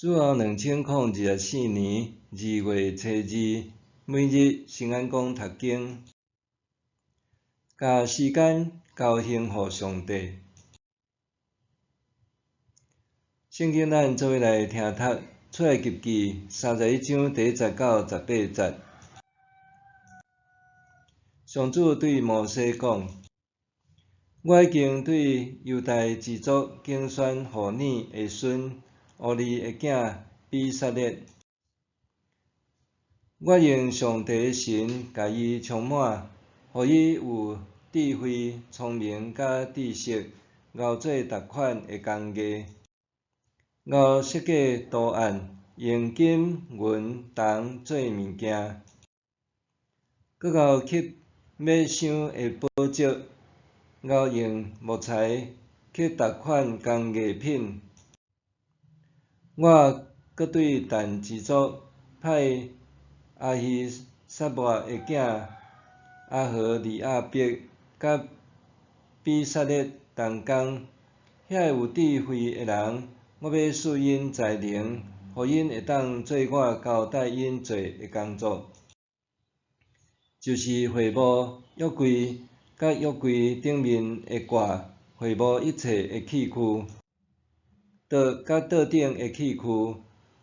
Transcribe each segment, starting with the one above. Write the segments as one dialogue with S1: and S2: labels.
S1: 主後2024年2月初2，每日聖安講讀經，共時間交還予上帝。聖經咱做伙來聽讀出埃及記31章第1節到18節。上主對摩西講：我已經對猶大支族揀選戶珥的孫烏利的囝比撒列，我用上帝的神共伊充滿，予伊有智慧、聰明佮知識，𠢕做逐款的工藝，𠢕設計圖案，用金銀銅做物件，閣𠢕刻欲鑲的寶石，𠢕用木材刻逐款工藝品。我閣對但支族派亞希撒抹的囝阿何利亞伯佮比撒列同工，遐个有智慧的人，我欲賜𪜶才能，予𪜶會當做我交代𪜶做的工作，就是會幕、約櫃佮約櫃頂面的蓋，會幕一切的器具，桌佮桌頂的器具，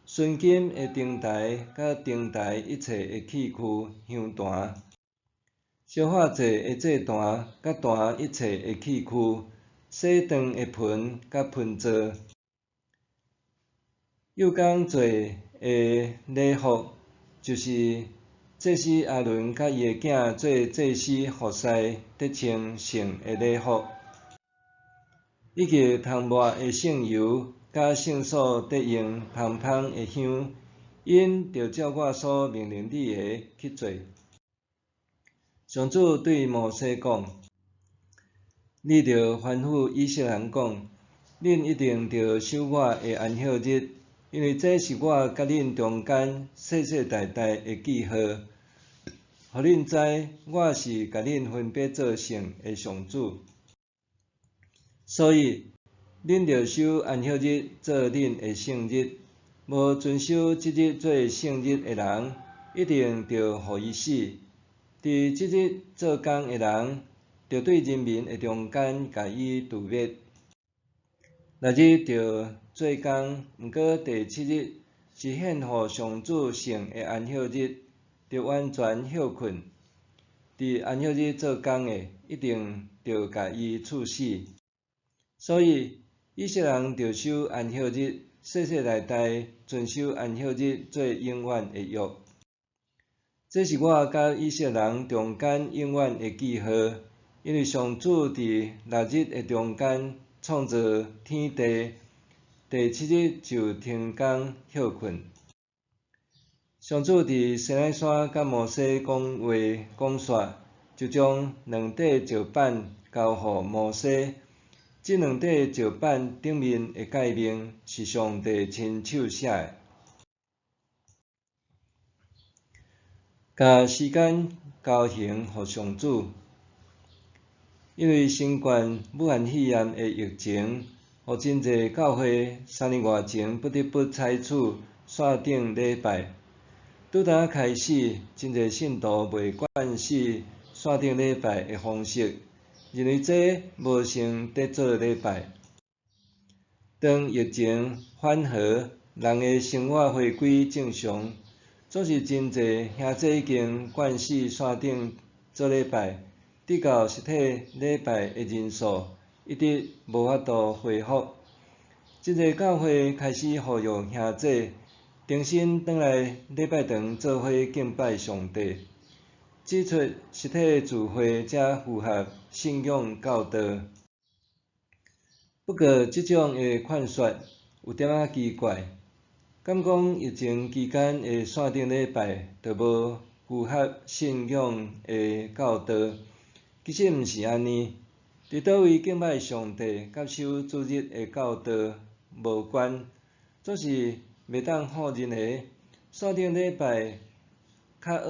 S1: 純金的燈台佮燈台一切的器具、香壇，燒化祭的祭壇佮壇一切的器具，洗頓的盆佮盆座，幼工做的禮服，就是祭司亞倫佮伊的囝做祭司服侍得穿聖的禮服，以及塗抹的聖油，佮聖所得用芳芳的香，𪜶著照我所命令你的去做。上主對摩西講：你著吩咐以色列人講，恁一定著守我的安息日，因為這是我佮恁中間世世代代的記號，予恁知我是共恁分別做聖的上主。所以，恁著守安息日做恁的聖日，無遵守這日做聖日的人，一定著予伊死。佇這日做工的人，著對人民的中間共伊除滅。六日著做工，毋過第七日是獻予上主聖的安息日，著完全歇睏。佇安息日做工的，一定著共伊處死。所以，以色列人著守安息日，世世代代遵守安息日做永遠的約。這是我佮以色列人中間永遠的記號，因為上主佇六日的中間創造天地，第七日就停工歇睏。上主佇西奈山佮摩西講話講煞，就將兩塊石板交予摩西。這兩塊石板頂面的誡命是上帝親手寫的。共時間交還予上主，因為新冠武漢肺炎的疫情，予真濟教會3年外前不得不採取線頂禮拜。拄當開始，真濟信徒袂慣勢線頂禮拜的方式，認為這無像佇做禮拜。當疫情緩和，人的生活回歸正常，總是真濟兄弟已經慣勢線頂做禮拜，直到實體禮拜的人數一直無法度恢復。真濟教會開始呼籲兄弟重新轉來禮拜堂做伙敬拜上帝，指出實體聚會才符合信仰教導。不過，這種的勸說有點仔奇怪，敢講疫情期間的線頂禮拜就無符合信仰的教導？其實毋是按呢，佇佗位敬拜上帝，佮守主日的教導無關，總是袂當否認的，線頂禮拜較好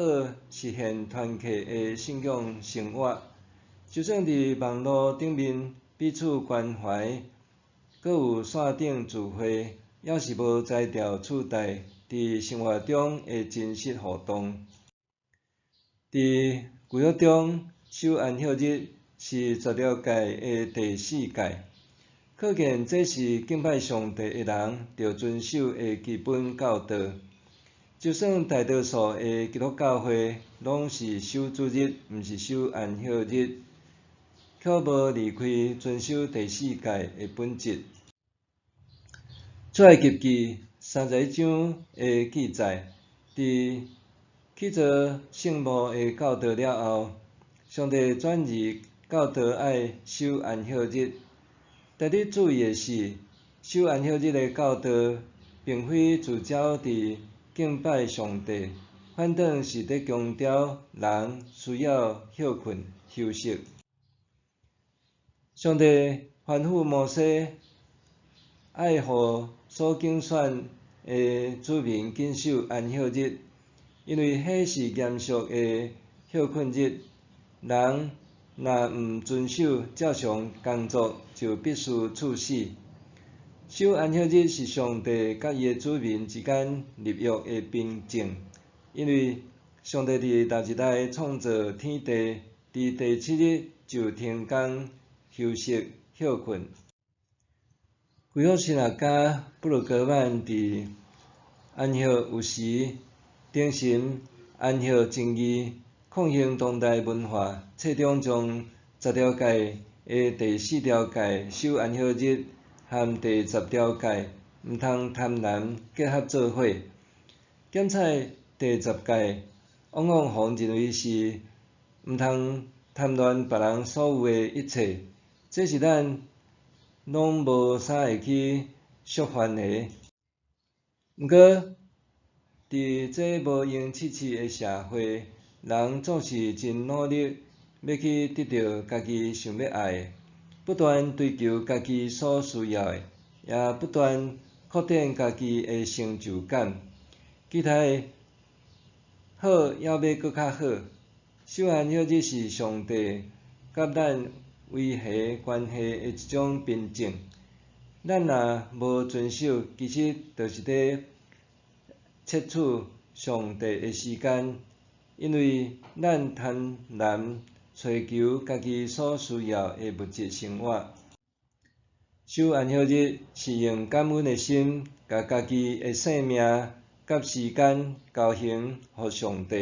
S1: 實現團契的信仰生活。就算佇網路頂面彼此關懷，閣有線頂聚會，猶是無才調取代佇生活中的真實互動。佇舊約中，守安息日是十條誡的第四誡，可見這是敬拜上帝的人著遵守的基本教導。就算大多數的基督教會攏是守主日，毋是守安息日，卻無離開遵守第四誡的本質。出埃及記31章的記載，佇起造聖幕的教導了後，上帝轉而教導愛守安息日。值得注意的是，守安息日的教導，並非聚焦佇敬拜上帝，反轉是佇強調人需要歇睏休息。上帝吩咐摩西，愛予所揀選的子民謹守安息日，因為彼是嚴肅的歇睏日。人若毋遵守，照常工作，就必須處死。守安息日是上帝佮伊的子民之間立約的憑證，因為上帝佇六日內創造天地，佇第七日就停工休息歇睏。舊約神學家布魯格曼佇安息有時重申安息真義，抗衡當代文化，冊中將十條誡的第四條誡守安息日，和第十條誡毋通貪婪結合做伙。檢採第十誡，往往予人認為是毋通貪戀別人所有的一切，這是咱攏無啥會去觸犯的。毋過，佇這無閒刺刺的社會，人總是真努力欲去得著家己想欲愛的，不斷追求家己所需要的，也不斷擴展家己的成就感，期待好猶欲閣較好。守安息日是上帝佮咱維繫關係的一種憑證。咱若無遵守，其實就是佇竊取上帝的時間，因為咱貪婪追求家己所需要的物質生活。守安息日是用感恩的心，共家己的性命佮時間交還予上帝，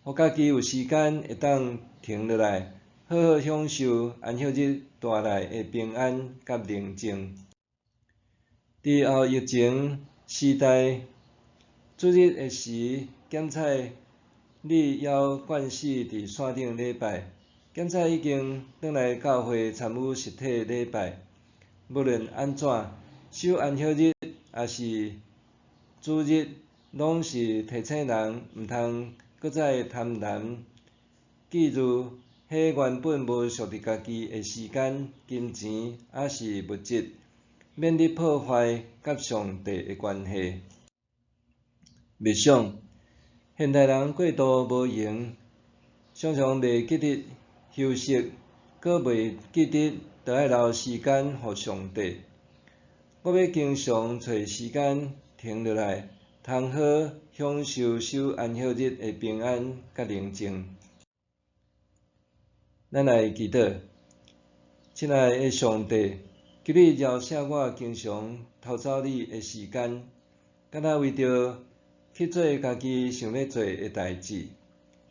S1: 予家己有時間會當停落來，好好享受安息日帶來的平安佮寧靜。佇後疫情時代，主日的時，檢採你猶慣勢佇線頂禮拜，檢採已經轉來教會參與實體禮拜。無論按怎，守安息日抑是主日，攏是提醒人毋通閣再貪婪，記住，彼原本無屬佇家己的時間、金錢抑是物質，免得破壞佮上帝的關係。默想，現代人過度無閒，常常袂記得休息，閣袂記得著愛留時間予上帝。我欲經常揣時間停落來，通好享受守安息日的平安佮寧靜。咱來祈禱，親愛的上帝，求你饒赦我經常偷走你的時間，敢若為著去做家己想欲做的代誌，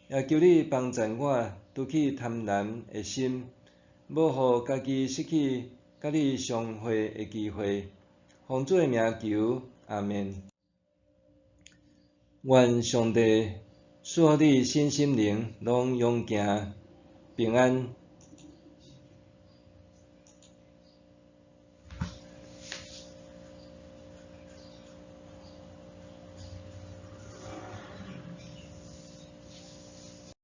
S1: 也求你幫贊我除去貪婪的心，無予家己失去佮你相會的機會。奉主的名求，阿們。願上帝賜予你身心靈攏勇健平安。